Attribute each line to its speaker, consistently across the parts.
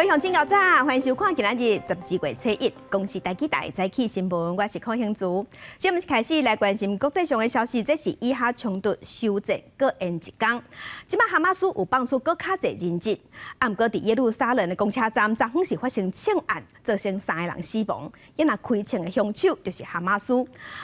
Speaker 1: 各位鄉親早，歡迎收看今仔日12月初一公視台語台早起新聞，我是柯興珠。新聞開始來關心國際上的消息，這是以哈衝突休戰閣延一工。這擺哈馬斯有放出閣較濟人質，啊，毋過佇耶路撒冷的公車站，昨昏是發生槍案，造成三个人死亡。伊若開槍的兇手就是哈馬斯。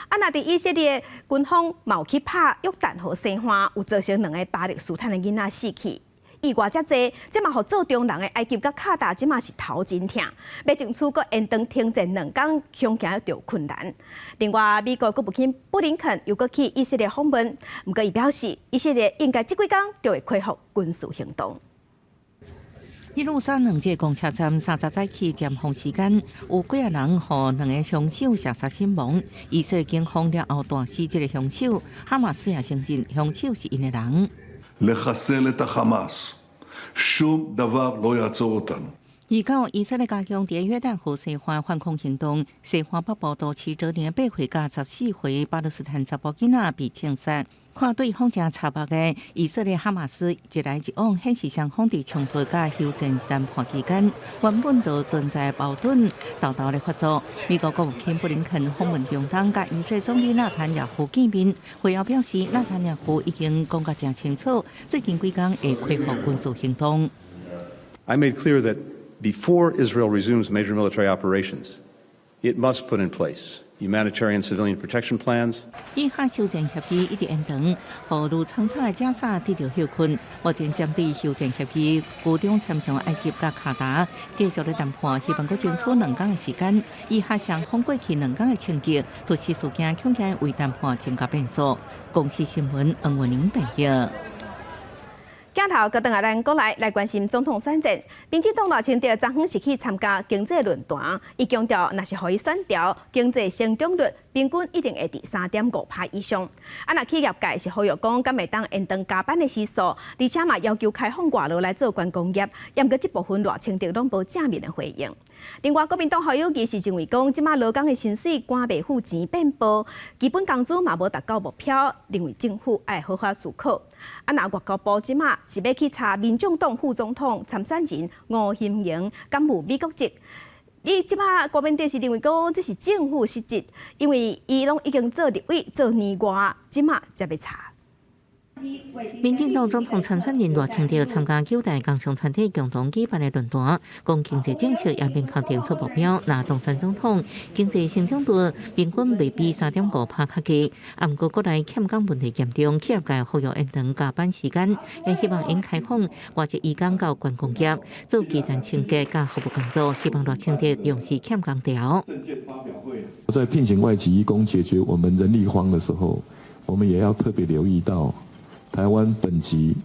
Speaker 1: 啊，若佇以色列軍方嘛有去拍約旦河西岸，有造成兩个巴勒斯坦的囡仔死去。意外遮濟，這嘛予做中人的埃及佮卡達，這馬是頭真疼，欲爭取閣延長停戰兩工，恐驚著困難。另外，美國國務卿布林肯又閣去以色列訪問，毋過伊表示，以色列應該這幾工就會恢復軍事行動。
Speaker 2: 耶路撒冷這個公車站30早起尖峰時間，有幾仔人予兩個兇手射殺身亡。以色列警方了後彈死這個兇手，哈馬斯也承認兇手是𪜶的人。
Speaker 3: לחסל את החמאס. שום דבר לא יעצור אותנו.
Speaker 2: 二九，以色列加強佇約旦河西岸反恐行動，西岸北部都市這年8歲佮14歲巴勒斯坦查埔囡仔被槍殺。看對方誠插目的以色列哈馬斯一來一往，顯示雙方佇衝突佮休戰談判期間，原本就存在矛盾，沓沓咧發作。美國國務卿布林肯訪問中東，佮以色列總理納坦雅胡見面，會後表示，納坦雅胡已經講甲誠清楚，最近幾工會恢復軍事行動。
Speaker 4: I made clear that before Israel resumes major military operations, it must put in place humanitarian civilian protection plans.
Speaker 2: 以哈休戰協議一直延長，予愈凄慘的加沙得著歇睏。目前針對休戰協議，居中參詳埃及佮卡達繼續咧談判，希望閣爭取兩工的時間。以哈雙方過去兩工的衝擊，突襲事件恐驚為談判增加變數。公視新聞黃文玲編譯。
Speaker 1: 鏡頭閣轉來咱國內來關心總統選戰，民進黨賴清德昨昏是去參加經濟論壇，伊強調，若是予伊選著，經濟成長率平均一定會佇3.5趴以上。啊，若企業界是呼籲講，敢會當延長加班的時數，而且嘛要求開放外勞來做觀光業。毋過這部分賴清德攏無正面的回應。另外，國民黨侯友宜是認為講，這馬勞工的薪水趕袂赴錢變薄，基本工資嘛無達到目標，認為政府愛好好思考。啊，若外交部這馬是欲去查民眾黨副總統參選人吳欣盈敢有美國籍。伊這馬郭明德是認為講這是政府失職，因為伊攏已經做立委做年外，這馬才欲查。
Speaker 2: 民進黨總統參選人賴清德參加九大工商團體共同舉辦的論壇，講經濟政策也明確定出目標，若當選總統，經濟成長率平均袂比3.5趴較低。啊，毋過國內欠工問題嚴重，企業界呼籲延長加班時間，也希望𪜶開放外籍移工到觀光業做基層清潔佮服務工作，希望賴清德重視欠工潮。
Speaker 3: 在聘請外籍移工解決我們人力荒的時候，我們也要特別留意到台灣本籍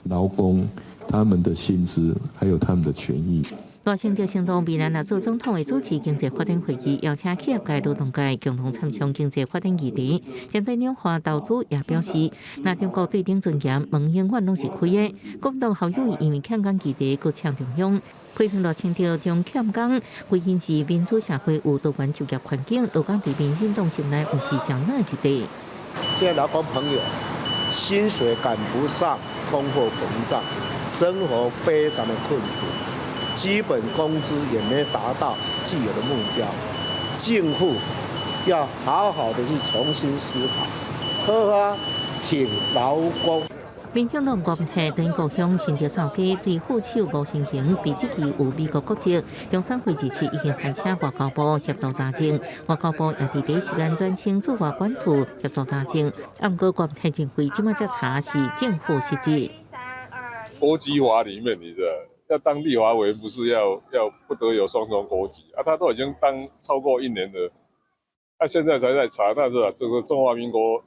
Speaker 3: 勞工他們的薪資，還有他們的權益。
Speaker 2: 賴清德承諾未來若做總統會主持經濟發展會議，邀請企業界、勞動界共同參詳經濟發展議題。針對兩岸投資也表示，若中國對頂尊嚴，門永遠攏是開的。國民黨侯友宜因為欠工議題，閣嗆中央，批評賴清德將欠工歸因是民主社會有多元就業環境，勞工佇民進黨心內毋是上哪一塊。
Speaker 5: 現在勞工朋友薪水趕不上通貨膨脹，生活非常的困苦，基本工資也沒達到既有的目標，政府要好好的去重新思考，好好挺勞工。
Speaker 2: 民進黨國提登國鄉新竹掃街對副手吳欣盈被質疑有美國國籍，中選會日前已經函請外交部協助查證，外交部也佇第一時間轉請駐外館處協助查證。啊，毋過郭台認為這馬才查是政府失職。
Speaker 6: 國籍法裡面，你知道要當立法委員，不是要不得有雙重國籍啊？他都已經當超過一年了，他現在才在查，那是這個中華民國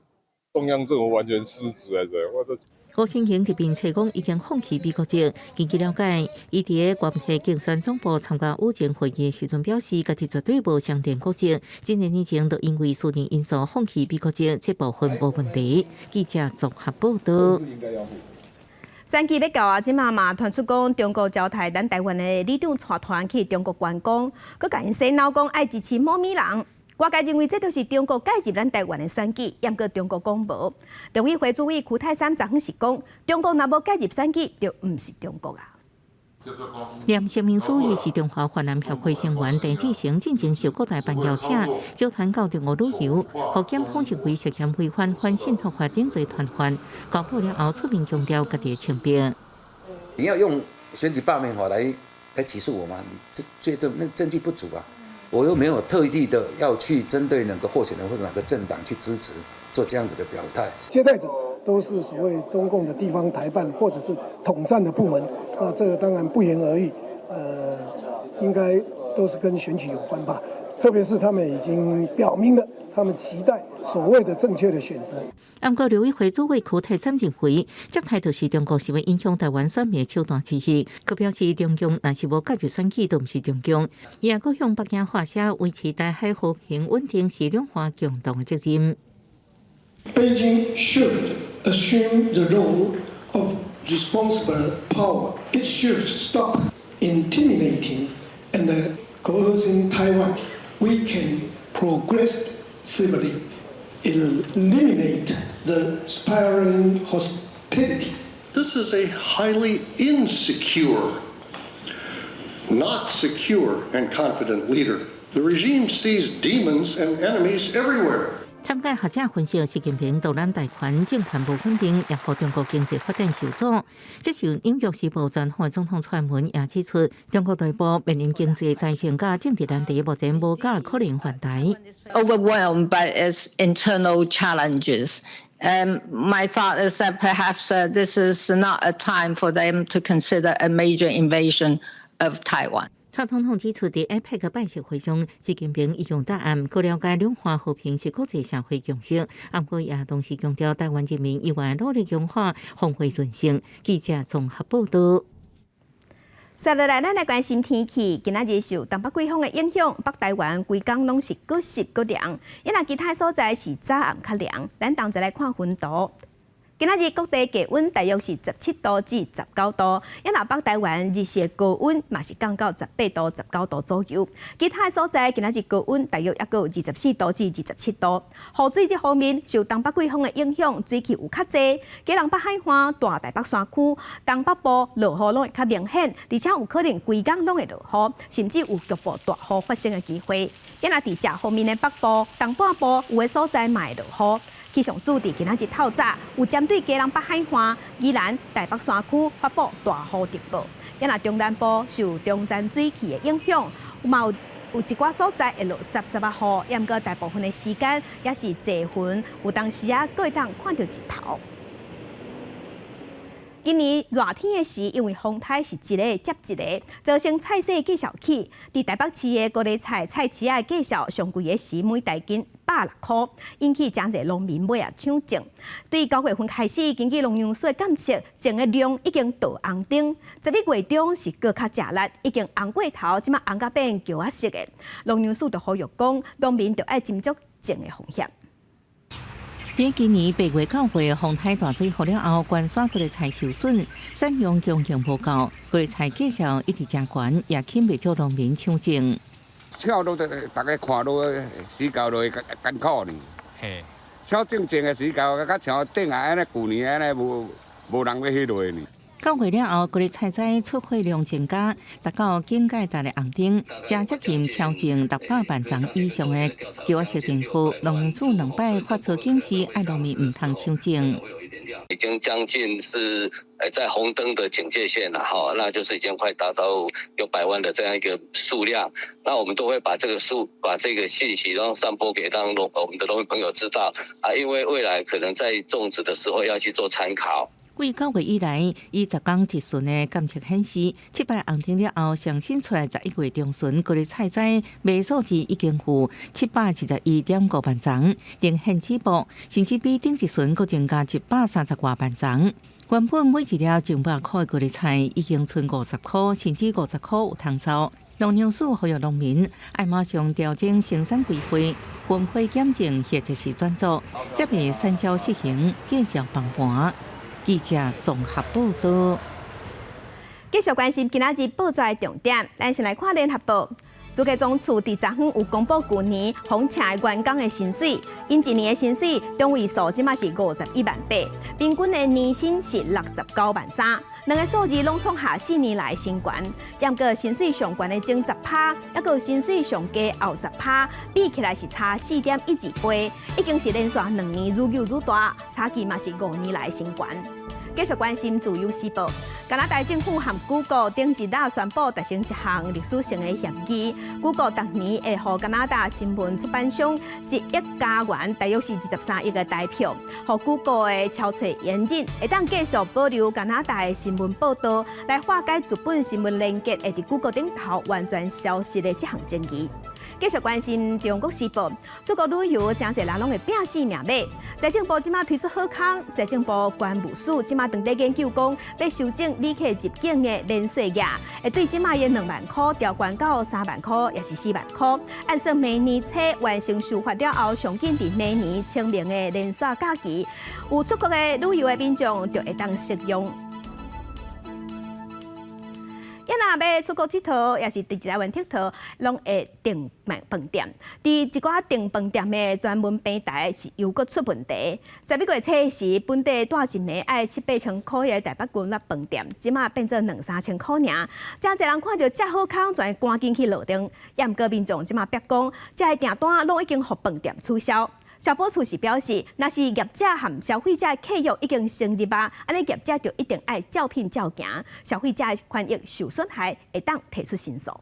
Speaker 6: 中央政府完全失職來着，我這。
Speaker 2: 吳欣盈這邊揣講已經放棄美國籍。根據了解，伊佇個國體競選總部參加午前會議的時陣表示，家己絕對無雙重國籍。幾年前就因為私人因素放棄美國籍，這部分無問題。記者綜合報道。
Speaker 1: 選舉欲到啊，這馬嘛傳出講中國招待咱台灣的里長帶團去中國觀光，閣共𪜶洗腦講愛支持某某人。外界認為這就是中國介入咱台灣的選舉，毋過中國講無。陸委會主委邱太三昨昏是講，中國若無介入選舉，就毋是中國啊。
Speaker 2: 連聲明書伊是中華越南協會成員鄭志誠進前受國台辦邀請，組團到中國旅遊，予檢方認為涉嫌違反反信託法等罪傳喚，交保了後出面強調家己的清白。
Speaker 7: 你要用選舉罷免法來起訴我嗎？你這那證據不足啊！我又沒有特地的要去針對哪個候選人或者哪個政黨去支持做這樣子的表態。
Speaker 8: 接待者都是所謂中共的地方台辦或者是統戰的部門，那這個當然不言而喻，應該都是跟選舉有關吧？特別是他們已經表明了，他們期待所謂的正確的選擇。
Speaker 2: 毋過陸委會主委柯泰三認為，這態度是中國是欲影響台灣選民的手段之一。佢表示，中共若是無介入選舉，就毋是中共。伊也閣向北京發聲，維持台海和平穩定是兩岸共同的責任。
Speaker 9: Beijing should assume the role of responsible power. It should stop intimidating and coercing Taiwan. We can progressively eliminate the spiraling hostility.
Speaker 10: This is a highly insecure, not secure and confident leader. The regime sees demons and enemies everywhere.
Speaker 2: 參加學者分析，習近平獨攬大權，政權無穩定，也予中國經濟發展受阻。這時，紐約時報專訪總統傳聞也指出，中國內部面臨經濟、財政佮政治難題，目前無較可能犯台。
Speaker 11: Overwhelmed by its internal challenges. My thought is that perhaps this is not a time for them to consider a major invasion of Taiwan.
Speaker 2: 蔡總統指出，佇 APEC 拜習會上，習近平已經答案，閣了解兩岸和平是國際社會共識。毋過也同時強調，台灣人民猶原努力強化防衛韌性。記者綜合報道。
Speaker 1: 接落來，咱來關心天氣。今仔日受東北季風的影響，北台灣規工攏是閣濕閣涼。伊若其他所在是早暗較涼。咱同齊來看溫度。今仔日各地低溫大約是17度至19度，伊若北台灣日時高溫嘛是降到18度、19度左右。其他所在今仔日高溫大約猶閣有24度至27度。雨水這方面受東北季風的影響，水汽有較濟。基隆北海岸、大台北山區、東北部落雨攏會較明顯，而且有可能規工攏會落雨，甚至有局部大雨發生的機會。伊若佇遮方面的北部、東半部有的所在嘛會落雨。氣象署佇今仔日透早有針對基隆北海岸、宜蘭、台北山區發布大雨特報。若中南部受中層水汽的影響，嘛有一寡所在會落濕濕仔雨，毋過大部分的時間也是濟雲，有當時仔閣會當看著日頭。今年熱天的時，因為風颱是一个接一个，造成菜市價數起。佇台北市的高麗菜菜市仔價數上貴的時，每大斤160箍，引起誠濟農民買啊搶種。對9月份開始，根據農糧署監測，種的量已經到紅燈。11月中是閣較食力，已經紅過頭，這馬紅甲變橘仔色的。農糧署就呼籲講，農民著愛斟酌種的風險。
Speaker 2: 佇今年8月9月風颱大水雨了後，關山高麗菜受損，產量供應無夠，高麗菜價數一直誠懸，也吸引袂少農民搶種。
Speaker 12: 搶落逐家看落死到落去艱苦呢。嘿，搶種種的死到，較像頂下按呢，舊年按呢無人欲彼落呢。
Speaker 2: 9月了後，高麗菜採出貨量增加，達到警戒值的紅燈，正接近超種600萬叢以上的橘仔色訂貨。農糧署兩擺發出警示，愛農民毋通搶種。
Speaker 13: 已經將近是在紅燈的警戒線了哈，那就是已經快達到有百萬的這樣一個數量。那我們都會把這個數、把這個信息，然後散播給讓農我們的農民朋友知道啊，因為未來可能在種植的時候要去做參考。
Speaker 2: 自9月以來，以10工一旬的監測顯示，七擺紅燈了後，上新出來11月中旬，高麗菜採賣數字已經有721.5萬叢，呈現止步，甚至比頂一旬閣增加130外萬叢。原本每一粒100箍的高麗菜已經賰50箍，甚至50箍有通走。農糧署呼籲農民愛馬上調整生產規劃，分批減種或者是轉作，才袂產銷失衡，繼續崩盤。記者綜合報道。
Speaker 1: 繼續關心今仔日報紙的重點，咱先來看聯合報。主計總處佇昨昏有公布舊年訪車員工的薪水，𪜶一年的薪水中位數這馬是51萬8，平均的年薪是69萬3，兩個數字攏創下4年來新懸。毋過薪水上懸的前10趴，猶閣薪水上低後十趴，比起來是差4.12倍，已經是連續2年愈幼愈大，差距嘛是5年來新懸。繼續關心自由時報，加拿大政府和 Google 頂一日宣布達成一項歷史性的協議，Google 逐年會予加拿大新聞出版商1億加元，大約是23億的台票，予 Google 的搜尋引擎會當繼續保留加拿大的新聞報道，來化解日本新聞連結會佇 Google 頂頭完全消失的這項爭議。繼續關心中國時報，出國旅遊誠濟人攏會拚死命買。財政部這馬推出好康，財政部關務署這馬正佇研究講，欲修正旅客入境的免稅額，會對這馬的2萬箍調懸到3萬箍，抑是4萬箍。按算明年初完成修法了後，上緊佇明年清明的連續假期，有出國的旅遊的民眾就會當適用。伊若欲出國𨑨迌，抑是佇台灣𨑨迌，攏會訂飯店。佇一寡訂飯店的專門平台是又閣出問題。11月初時，本地蹛一暝愛七八千箍的台北君悅飯店，這馬變做兩三千箍爾。誠濟人看著遮好康，全趕緊去落訂。抑毋過民眾這馬逼講，這个訂單攏已經予飯店取消。消保處是表示，若是業者和消費者契約已經成立啊，按呢業者就一定愛照品照行，消費者權益受損害，會當提出申訴。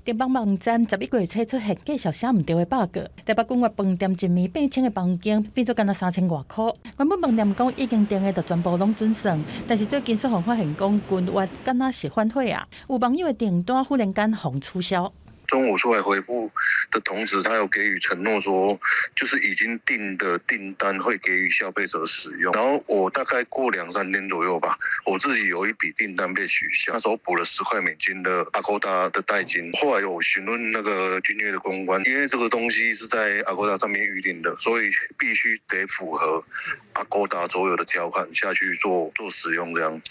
Speaker 14: 訂房網站11月初出現繼續寫毋對的 bug，台北君悅飯店一暝8,000的房間變做干焦3,000外箍。原本飯店講已經訂的就全部攏準算，但是最近煞予發現講君悅敢若是反悔啊，有網友的訂單忽然間予取消。
Speaker 15: 中午出來回覆的同時，他有給予承諾說，就是已經訂的訂單會給予消費者使用。然後我大概過兩三天左右吧，我自己有一筆訂單被取消，那時候補了10塊美金的 Agoda 的代金。後來有詢問那個君悅的公關，因為這個東西是在 Agoda 上面預定的，所以必須得符合 Agoda 所有的條款下去做做使用這樣。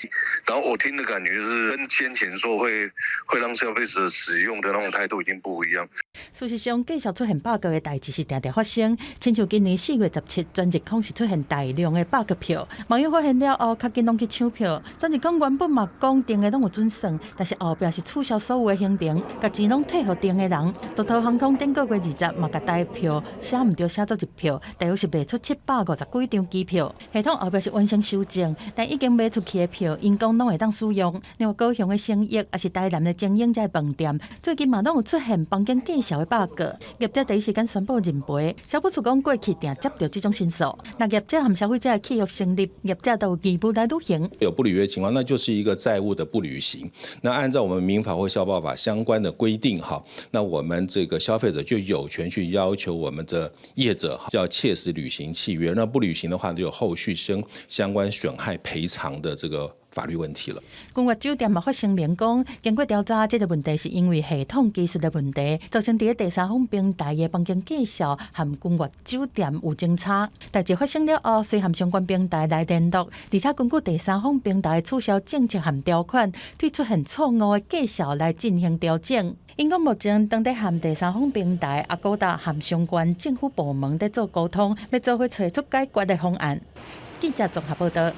Speaker 15: 然後我聽的感覺是跟先前說會讓消費者使用的那種態度已經不一樣。
Speaker 14: 事實上，繼續出現 bug 的代誌是定定發生。親像今年4月17，全日空是出現大量的 bug 票，網友發現了後，較緊攏去搶票。全日空原本嘛講訂的攏有準算，但是後壁是取消所有的行程，共錢攏退予訂的人。東桃航空頂個月20嘛，共台票寫毋對寫做日票，大約是賣出750幾張機票。系統後壁是完成修正，但已經賣出去的票，𪜶講攏會當使用。另外，高雄的星逸抑是台南的精英這飯店，最近嘛攏有出現房間繼續的 bug，業者第一時間宣布認賠。消保處講過去定接著這種申訴，若業者和消費者的契約成立，業者都有義務來履行。
Speaker 16: 有不履約情況，那就是一個債務的不履行。那按照我們民法或消保法相關的規定，哈，那我們這個消費者就有權去要求我們的業者要切實履行契約。那不履行的話，就有後續相關損害賠償的這個法律問題了。
Speaker 14: 君悅酒店嘛發聲明講，經過調查，這個問題是因為系統技術的問題，造成佇第三方平台的房間介紹和君悅酒店有爭差。代誌發生了後，隨和相關平台來聯絡，而且根據第三方平台取消政策和條款，對出現錯誤的介紹來進行調整。𪜶講目前當佇和第三方平台、Agoda 和相關政府部門佇做溝通，欲做伙揣出解決的方案。記者綜合報道。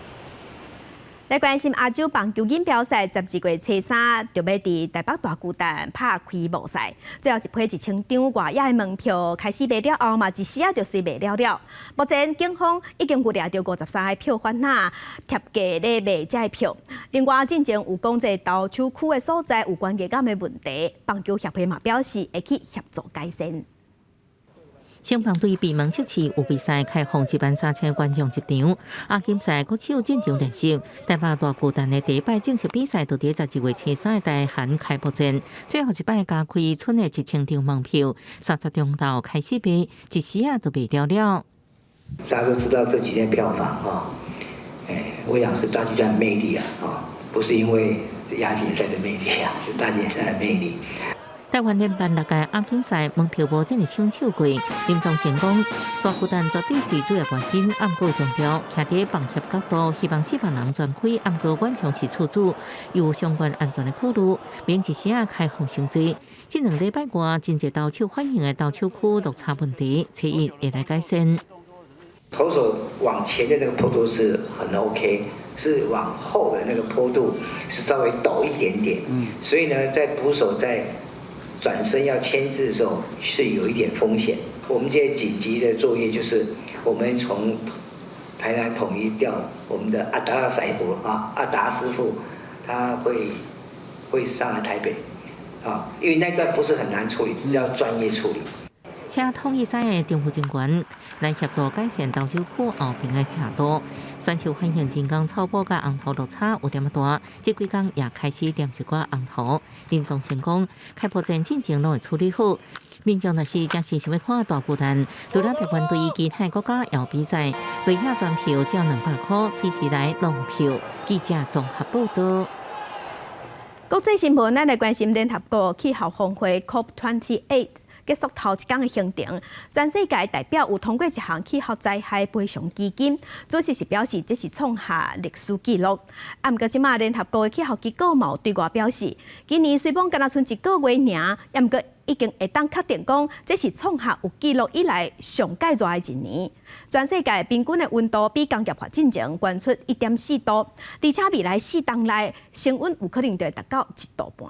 Speaker 1: 來關心亞洲棒球錦標賽，12月初三就欲佇台北大巨蛋拍開幕賽。最後一批1000張外野的門票開始賣了後嘛，一時仔就隨賣了了。目前警方已經有掠著53個票販仔貼價咧賣這个票。另外，進前有講這投手區的所在有關熱感的問題，棒球協會嘛表示會去協助改善。
Speaker 2: 雙棒隊閉門測試有比賽開放1萬3千觀眾入場，亞錦賽國手進場練習。台北大巨蛋的第一擺正式比賽，就佇12月初三的台韓開幕戰，最後一擺加開賰的1000張門票，30鐘頭開始賣，一時仔就賣掉了。
Speaker 17: 大家都知道這幾天票房啊，哎，我想是大巨蛋魅力啊，啊，不是因為亞錦賽的魅力啊，是大巨蛋的魅力。
Speaker 2: 台灣聯辦六屆亞錦賽門票無真係搶手過，林宗成講大巨蛋絕對是主要原因，毋過強調，徛佇房協角度，希望400人全開，毋過遠雄是厝主，有相關安全的考慮，免一時仔開放傷濟。這2禮拜外，真濟投手反映的投手區落差問題，初一會來改善。
Speaker 17: 投手往前的那個坡度是很 OK，是往後的那個坡度是稍微陡一點點，所以呢，在捕手在轉身要牽制的時候是有一點風險。我們這些緊急的作業就是，我們從台南統一調我們的阿達拉師傅啊，阿達師傅，他會上來台北，啊，因為那段不是很難處理，要專業處理。
Speaker 2: 請統一賽的政府人員來協助改善投手區後邊的斜度。選手反映人工草埔佮紅土落差有點仔大，這幾工也開始墊一寡紅土。林宗成講，開幕戰進前攏會處理好。民眾若是真是想欲看大巨蛋，除了台灣對其他國家有比賽，落下全票只要200塊，隨時來弄票。記者綜合報道。
Speaker 1: 國際新聞，咱來關心聯合國氣候峰會 COP28 結束頭一工的行程，全世界代表有通過一項氣候災害賠償基金，主席是表示這是創下歷史紀錄。啊，毋過這馬聯合國的氣候機構嘛有對外表示，今年雖罔敢若賰一個月爾，也毋過已經會當確定講，這是創下有紀錄以來上蓋熱的一年。全世界平均的溫度比工業化進前懸出1.4度，而且未來4冬內升溫有可能就會達到1度半。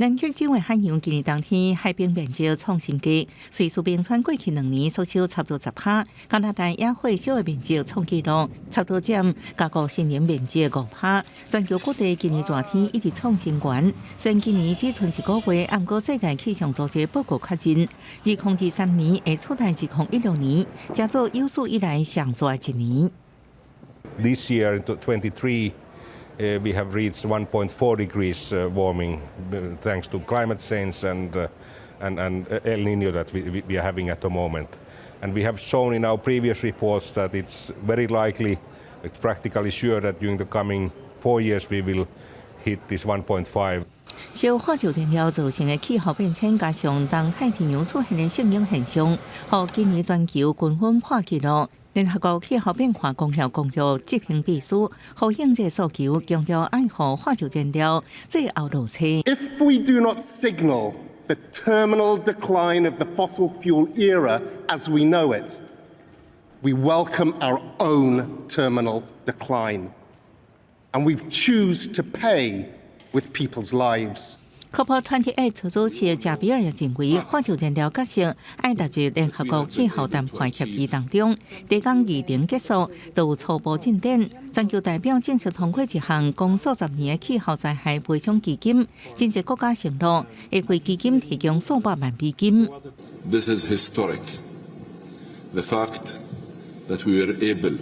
Speaker 2: 南極洲的海洋今年冬天海冰面積創新低，瑞士冰川過去2年縮小差不多10%，加拿大野火燒的面積創紀錄，差不多佔加國森林面積5%。全球各地今年熱天一直創新高，雖然今年只賰一個月，毋過世界氣象組織報告確認，2023年會取代2016年，成做有史以來上熱的一年。
Speaker 18: This year, in 23, we have reached 1.4 degrees warming thanks to climate change and El Niño that we are having at the moment. And we have shown in our previous reports that it's very likely, it's practically sure that during the coming 4 years we will hit this 1.5.
Speaker 2: 燒化石燃料造成的氣候變遷，加上東太平洋出現的聖嬰現象，予今年全球均溫破紀錄。聯合國氣候變化公約公約執行秘書呼應這個訴求，強調愛予化石燃料最後落車。
Speaker 19: If we do not signal the terminal decline of the fossil fuel era as we know it, we welcome our own terminal decline. And we choose to pay with people's lives.
Speaker 2: COP28主席賈比爾也認為，化石燃料角色愛納入聯合國氣候談判協議當中。第講議程結束，都有初步進展。全球代表正式通過一項共數十年的氣候災害賠償基金，真濟國家承諾會為基金提供數百萬美金。
Speaker 20: This is historic. The fact that we were able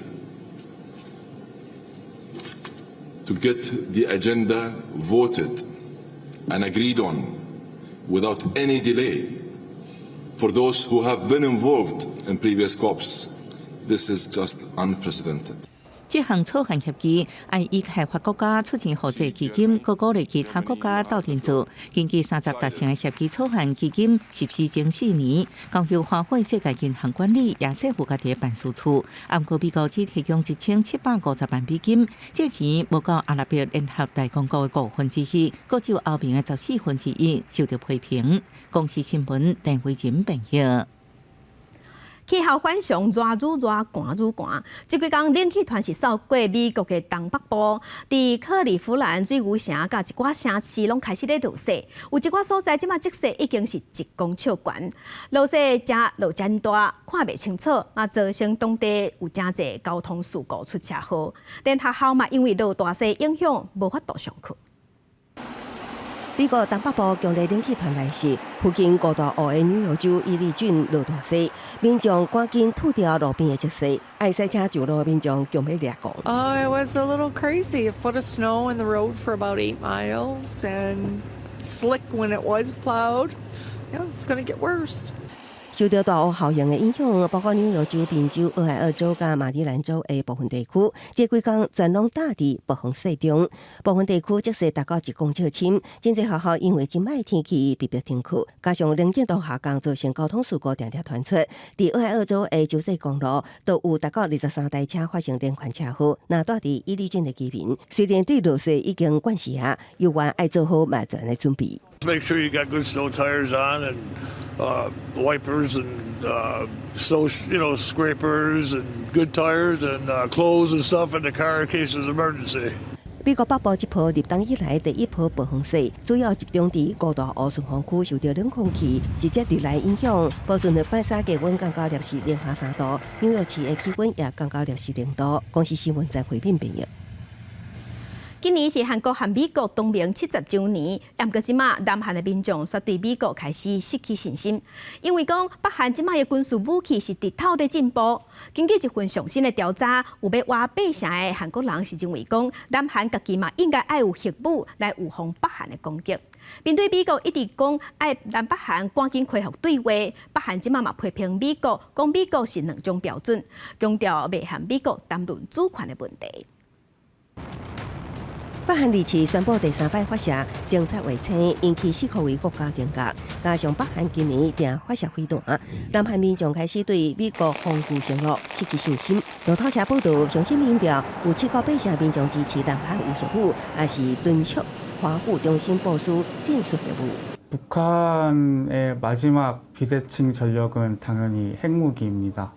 Speaker 20: to get the agenda voted and agreed on without any delay. For those who have been involved in previous COPs, this is just unprecedented.
Speaker 2: 這項草案協議愛已開發國家出錢予這基金，閣鼓勵其他國家鬥陣做。根據30達成的協議草案，基金實施前4年，交由花卉世界銀行管理，也設有家己的辦事處。毋過美國只提供1750萬美金，這錢無夠阿拉伯聯合大公國的1/5，閣只有歐盟的1/14，受到批評。公視新聞鄧慧仁編譯。
Speaker 1: 氣候反常，熱愈熱，寒愈寒。這幾工冷氣團是掃過美國的東北部，佇克利夫蘭水牛城佮一寡城市攏開始咧落雪，有一寡所在這馬積雪已經是1公尺懸，落雪誠落真大，看袂清楚，嘛造成當地有誠濟交通事故出車禍，連學校嘛因為落大雪影響，無法度上課。
Speaker 21: 美國東北部強烈冷氣團來襲，附近五大湖的紐約州伊利郡落大雪，民眾趕緊吐掉路邊的積雪，愛駛車上路的民眾強欲掠過。
Speaker 22: Oh, it was a little crazy. A foot of snow in the road for about 8 miles and slick when it was plowed. Yeah, it's going to get worse.
Speaker 21: 受著大霧效應的影響，包括紐約州、賓州、俄亥俄州佮馬里蘭州的部分地區，這幾工全攏罩佇暴風雪中。部分地區積雪達到1公尺深，真濟學校因為真歹天氣被迫停課，加上能見度下降，造成交通事故定定傳出。佇俄亥俄州的州際公路，都有達到23台車發生連環車禍。若蹛佇伊利郡的居民，雖然對落雪已經慣勢啊，猶原愛做好萬全的準備。
Speaker 3: Make sure you got good snow tires on and wipers and snow, scrapers and good tires and clothes and stuff in the car in case there's an emergency.
Speaker 21: 美國北部這波立冬以來第一波暴風雪，主要集中佇五大湖順風區，受著冷空氣直接入來影響，波士頓拜三氣溫降到攝氏零下3度，紐約市的氣溫也降到攝氏0度。公視新聞在回面編譯。
Speaker 1: 今年是韓國和美國同盟70週年，毋過這馬南韓的民眾卻對美國開始失去信心，因為講北韓這馬的軍事武器是直透咧進步。根據一份上新的調查，有欲倚八成的韓國人是認為講，南韓家己嘛應該愛有核武來預防北韓的攻擊。面對美國一直講愛南北韓趕緊恢復對話，北韓這馬嘛批評美國，講美國是兩種標準，強調袂和美國談論主權的問題。
Speaker 21: 北韓二次宣布第三擺發射偵察衛星，引起四箍圍國家警覺。加上北韓今年定發射飛彈，南韓民眾開始對美國防禦承諾失去信心。路透社報導，上新民調有七到八成民眾支持南韓有核武，抑是敦促華府重新部署戰術核武。
Speaker 4: 북한의 마지막 비대칭 전력은 당연히 핵무기입니다.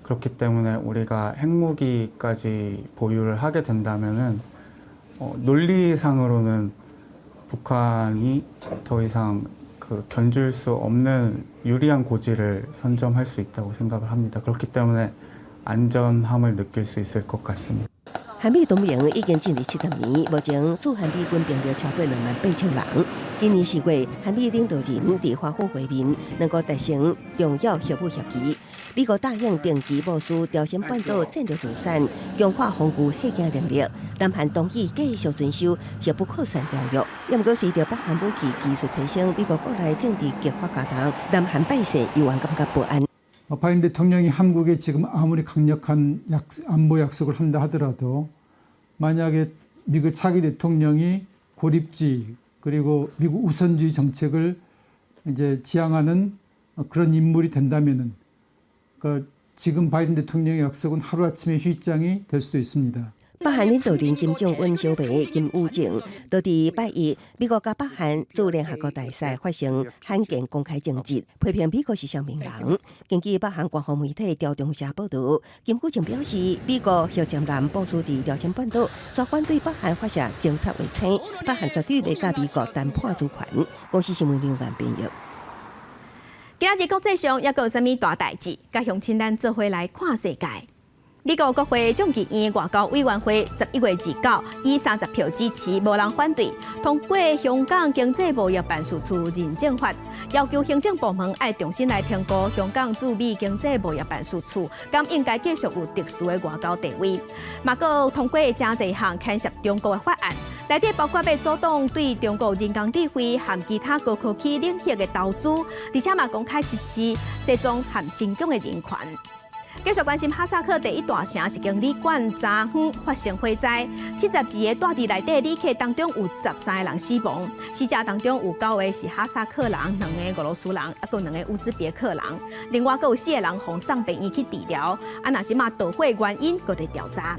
Speaker 4: 그렇기 때문에 우리가 핵무기까지 보유를 하게 된다면은 논리상으로는 북한이 더 이상 그 견줄 수 없는 유리한 고지를 선점할 수 있다고 생각을 합니다. 그렇기 때문에 안전함을 느낄 수 있을 것 같습니다.
Speaker 21: 韓美同盟已經進入70年，目前駐韓美軍兵力超過28,000人。今年4月，韓美領導人佇華府會面，兩國達成重要核武協議。美國答應定期部署朝鮮半島戰略資產，強化防禦嚇驚能力。南韓同意繼續遵守核不擴散條約。毋過隨著北韓武器技術提升，美國國內政治激化加重，南韓百姓猶原感覺不安。
Speaker 23: 바이든 대통령이 한국에 지금 아무리 강력한 약, 안보 약속을 한다 하더라도 만약에 미국 차기 대통령이 고립주의 그리고 미국 우선주의 정책을 이제 지향하는 그런 인물이 된다면은 그 지금 바이든 대통령의 약속은 하루아침에 휴지장이 될 수도 있습니다.
Speaker 21: 北韓領導人金正恩小妹金與正，就佇拜一，美國佮北韓駐聯合國大使發生罕見公開爭執，批評美國是雙面人。根據北韓官方媒體朝中社報導，金與正表示，美國核潛艦部署佇朝鮮半島，專門對北韓發射偵察衛星，北韓絕對袂佮美國談判主權。公視新聞劉岩編譯。
Speaker 1: 今仔日國際上猶閣有啥物大代誌？佮鄉親咱做伙來看世界。美國國會眾議院外交委員會11月29以30票支持，無人反對，通過香港經濟貿易辦事處認證法，要求行政部門愛重新來評估香港駐美經濟貿易辦事處，敢應該繼續有特殊的外交地位。嘛閣通過誠濟項牽涉中國的法案，內底包括欲阻擋對中國人工智慧和其他高科技領域的投資，而且嘛公開支持西藏和新疆的人權。繼續關心哈薩克第一大城一間旅館昨昏發生火災，72個蹛佇內底旅客當中有13個人死亡，死者當中有九個是哈薩克人，兩个俄羅斯人，抑閣兩个烏茲別克人，另外閣有四個人予送病院去治療。啊，若這馬導火原因閣佇調查。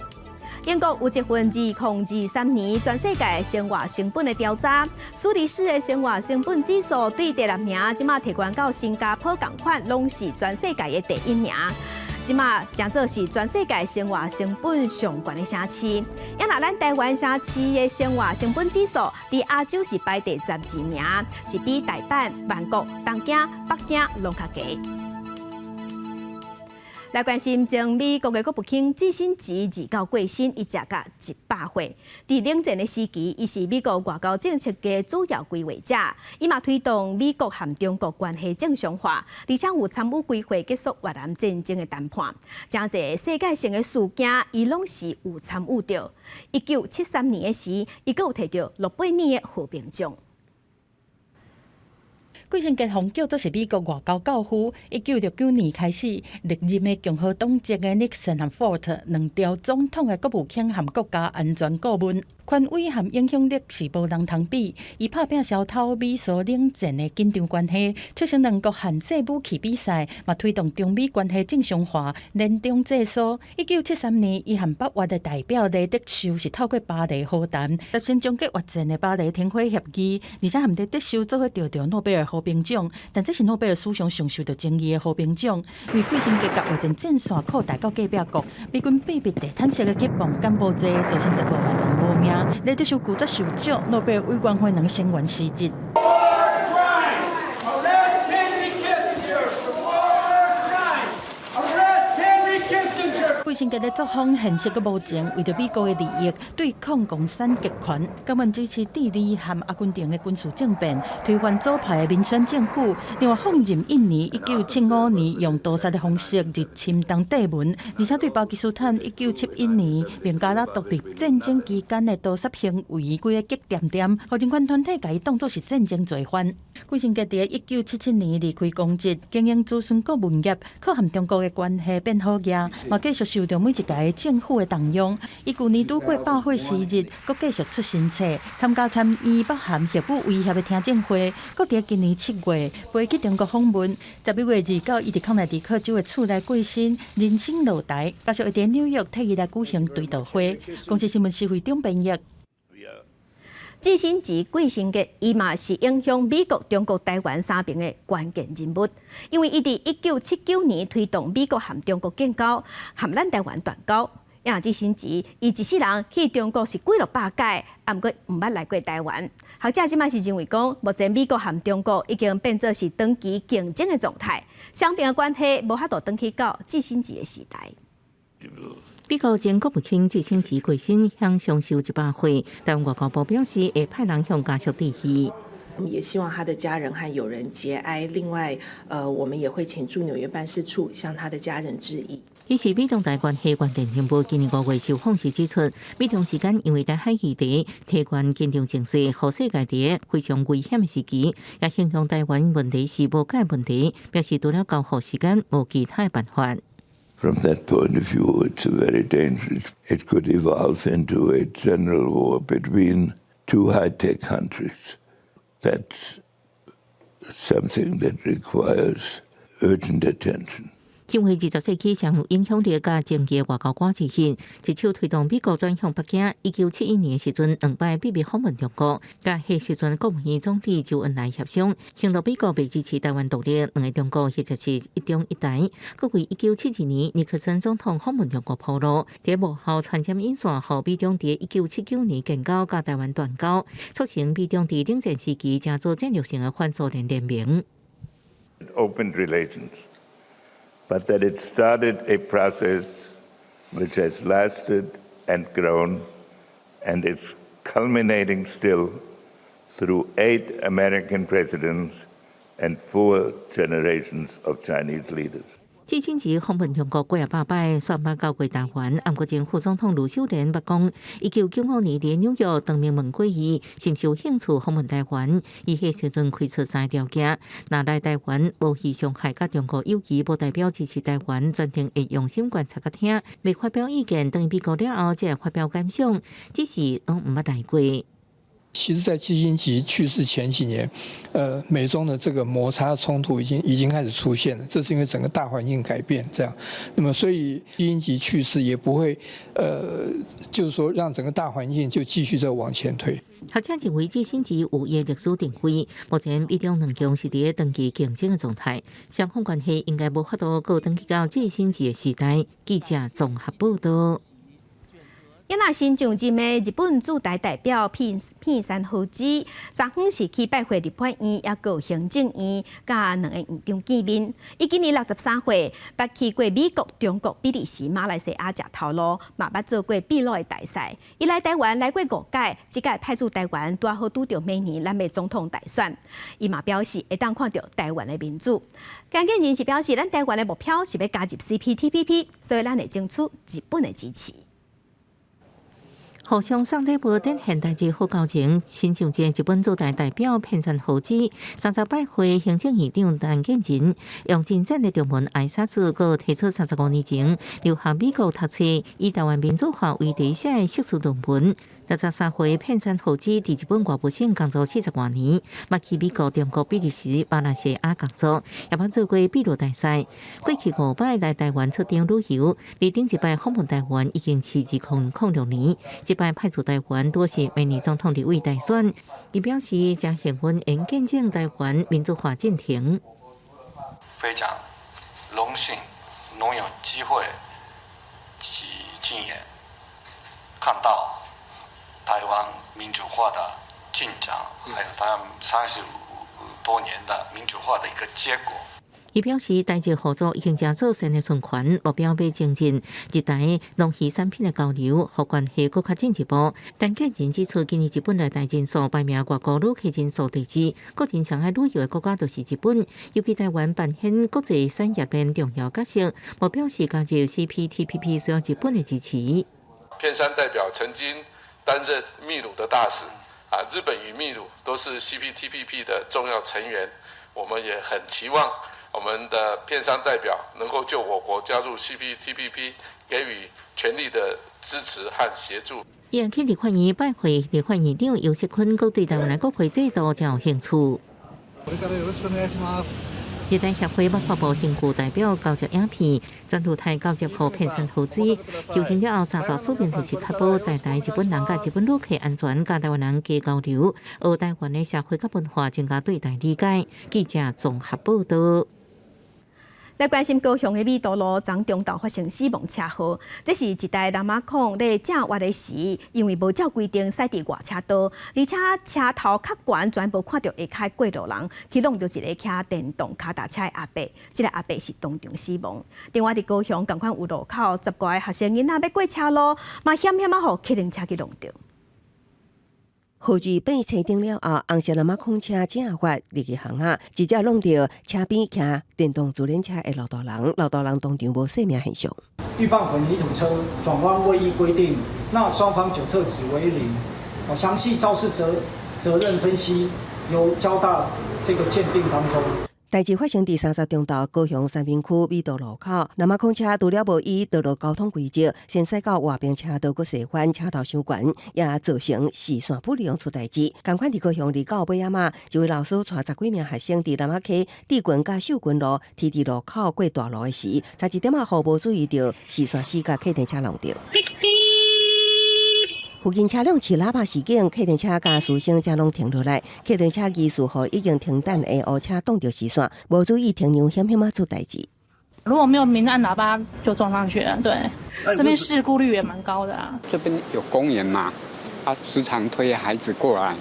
Speaker 1: 英國有一份2023年全世界生活成本的調查，蘇黎世的生活成本指數對第六名，這馬提懸到新加坡仝款，攏是全世界的第一名。這馬誠做是全世界生活成本上懸的城市。啊若咱台灣城市的生活成本指數，佇亞洲是排第12名，是比大阪、曼谷、東京、北京攏較低。來關心前美國的國務卿季辛吉29過身，伊食甲100歲。佇冷戰的時期，伊是美國外交政策的主要規劃者，伊嘛推動美國和中國關係正常化，而且有參與規劃結束越南戰爭的談判。誠濟世界性的事件，伊攏是有參與著。1973年的時，伊閣有提著諾貝爾的和平獎。
Speaker 14: 季辛格予叫做是美國外交教父。1969年開始，歷任的共和黨籍的尼克森和福特兩朝總統的國務卿和國家安全顧問，權威和影響力是無人通比。伊拍拚消偷美蘇冷戰的緊張關係，促成兩國限制武器比賽，嘛推動中美關係正常化，聯中制蘇。1973年，伊和北越的代表黎德壽是透過巴黎和談，達成終結越戰的巴黎停火協議，而且和黎德壽做伙得著諾貝爾和平獎，但這是諾貝爾史上上受著爭議的和平獎，因為季辛格共越戰戰線擴大到隔壁國，美軍秘密地毯式的去訪柬埔寨，造成15萬人無命。黎德壽拒絕受獎，諾貝爾委員會兩個成員辭職。
Speaker 5: Arrest Henry Kissinger for war crimes! Arrest Henry Kissinger!
Speaker 14: 季辛格的作風現實閣無情，為著美國的利益對抗共產極權，甘願支持智利和阿根廷的軍事政變，推翻左派的民選政府。另外放任印尼1975年用屠殺的方式入侵東帝汶，而且對巴基斯坦1971年孟加拉獨立戰爭期間的屠殺行為，規个激恬恬，予人權團體共伊當作是戰爭罪犯。季辛格佇1977年離開公職，經營諮詢顧問業，靠和中國的關係變好額，嘛繼續受著每一屆政府的重用。伊舊年拄過百歲生日，閣繼續出新冊，參加參與北韓核武威脅的聽證會，閣佇今年7月飛去中國訪問。11月29，伊佇康乃狄克州的厝內過身，人生落台。家屬會佇紐約替伊來舉行追悼會。公視新聞施惠中編譯。
Speaker 1: 季辛吉、季辛格，伊嘛是影響美國、中國、台灣三邊的關鍵人物，因為伊佇1979年推動美國和中國建交，和咱台灣斷交。啊，季辛吉，伊一世人去中國是幾落百擺，啊，毋過毋捌來過台灣。學者這擺是認為講，目前美國和中國已經變做是長期競爭的狀態，雙邊的關係無法度轉去到季辛吉的時代。
Speaker 2: 美國前國務卿季辛吉過身，享上壽100歲，台灣外交部表示會派人向家屬致意。
Speaker 6: 我們也希望他的家人和友人節哀。另外，我們也會請駐紐約辦事處向他的家人致意。
Speaker 2: 伊是美中台關係關鍵人物，今年5月受訪時指出，美中之間因為台海議題提懸緊張情勢，予世界佇非常危險的時期，也形容台灣問題是無解問題，表示除了交付時間，無其他的辦法。
Speaker 7: From that point of view, it's very dangerous. It could evolve into a general war between two high-tech countries. That's something that requires urgent attention.
Speaker 2: 身為20世紀上有影響力佮政治外交官之一，一手推動美國轉向北京。1971年時陣，兩擺秘密訪問中國，佮彼時陣國務院總理周恩來協商，承諾美國袂支持台灣獨立，兩个中國或者是一中一台。閣為1972年尼克森總統訪問中國鋪路，佇幕後穿針引線，予美中佇1979年建交，佮台灣斷交，促成美中佇冷戰時期成做戰略性的反蘇聯聯盟。
Speaker 7: Opened relations. But that it started a process which has lasted and grown and is culminating still through eight American presidents and four generations of Chinese leaders.
Speaker 2: 季辛吉訪問中國幾仔百擺，煞毋捌到過台灣。毋過前副總統呂秀蓮捌講，1995年佇紐約當面問過伊，是毋是有興趣訪問台灣？伊彼時陣開出三個條件：若來台灣無去傷害佮中國友誼，無代表支持台灣，全程會用心觀察佮聽，袂發表意見。轉美國了後，才會發表感想，只是攏毋捌來過。
Speaker 24: 其實，在季辛吉去世前幾年，美中的這個摩擦衝突已經開始出現了。這是因為整個大環境改變，這樣。那麼，所以季辛吉去世也不會，就是說讓整個大環境就繼續再往前推。
Speaker 2: 學者認為，季辛吉有伊的歷史定位，目前美中兩強是佇長期競爭的狀態，雙方關係應該無法度閣轉去到季辛吉的時代。記者綜合報道。
Speaker 1: 也若新上任的日本駐台代表片片山和之，昨昏是去拜會立法院，抑閣行政院，佮兩个院長見面。伊今年63歲，捌去過美國、中國、比利時、馬來西亞食頭路，嘛捌做過秘魯的大使。伊來台灣來過五擺，這擺派駐台灣，拄好拄著明年咱的總統大選。伊嘛表示會當看著台灣的民主。關鍵人士表示，咱台灣的目標是欲加入 CPTPP，所以咱會爭取日本的支持。
Speaker 2: 互相送禮物，展現台日好交情。新上任日本駐台代表片山和子，30擺會行政院長陳建仁，用真讚的中文挨拶子，閣提出35年前留學美國讀冊，以台灣民主化為題寫的碩士論文。63歲片山和子佇日本外務省工作40外年，捌去美國、中國、比利時、馬來西亞工作，也捌做過秘魯大使。過去五擺來台灣出張旅遊，佇頂一擺訪問台灣已經是2006年，這擺派駐台灣拄是明年總統立委大選。伊表示誠幸運，會見證台灣民主化進程。
Speaker 8: 非常榮幸能有機會去親眼看到台灣民主化的進展，還有台灣30多年的民主化的一個結果。
Speaker 2: 伊表示，台日合作已經成做新的循環，目標欲增進日台農漁產品的交流，予關係閣較進一步。陳建仁指出，今年日本來台人數排名外國旅客人數第二，個人上愛旅遊的國家就是日本，尤其台灣扮演國際產業鏈重要角色，目標是加入 CPTPP 需要日本的支持。
Speaker 9: 片山代表曾經擔任秘魯的大使，啊，日本與秘魯都是 CPTPP 的重要成員，我們也很期望我們的片山代表能夠就我國加入 CPTPP 給予全力的支持和協助。
Speaker 2: 伊去立法院拜會立法院長游錫堃，閣對台灣的國會制度誠有興趣。日台協會捌發布身軀代表交接影片，轉舞台交接予片山和子。就任了後，三大使命就是確保在台日本人佮日本旅客安全，佮台灣人加交流，學台灣的社會佮文化，增加對台理解。記者綜合報道。
Speaker 1: 來關心高雄的米都路，昨中晝發生死亡車禍。這是一台南馬控咧正彎的時，因為無照規定駛佇外車道，而且車頭較懸，全無看著下跤過路人，去挵著一个騎電動跤踏車的阿伯，這个阿伯是當場死亡。另外佇高雄仝款有路口，10外个學生囡仔欲過車路，嘛險險仔予客運車去挵著。
Speaker 21: 號誌變青燈了後，紅色喇嘛控車正發入去巷仔，直接挵著車邊騎電動自輪車的老大人，老大人當場無生命現象。
Speaker 10: 預拌混凝土車轉彎未依規定，那雙方酒測值為零。詳細肇事責任分析由交大這個鑑定當中。
Speaker 21: 代誌發生佇30中晝高雄三民區米都路口，南馬控車除了無依道路交通規則，先駛到外邊車道閣斜翻，車頭傷懸，也造成視線不良出代誌。仝款佇高雄29尾仔馬，一位老師帶10幾名學生佇南仔溪智群佮秀群路 T 字路口過大路的時，差一點仔予無注意著視線死角客運車挵著。附近車輛飼喇叭示警，客運車佮師生才攏停落來。客運車疑似予已經停等的烏車擋著視線，無注意停讓險險仔出代誌。
Speaker 11: 如果沒有鳴按喇叭，就撞上去了。對，這邊事故率也蠻高的啊。
Speaker 12: 這邊有公園嘛，啊，時常推孩子過來，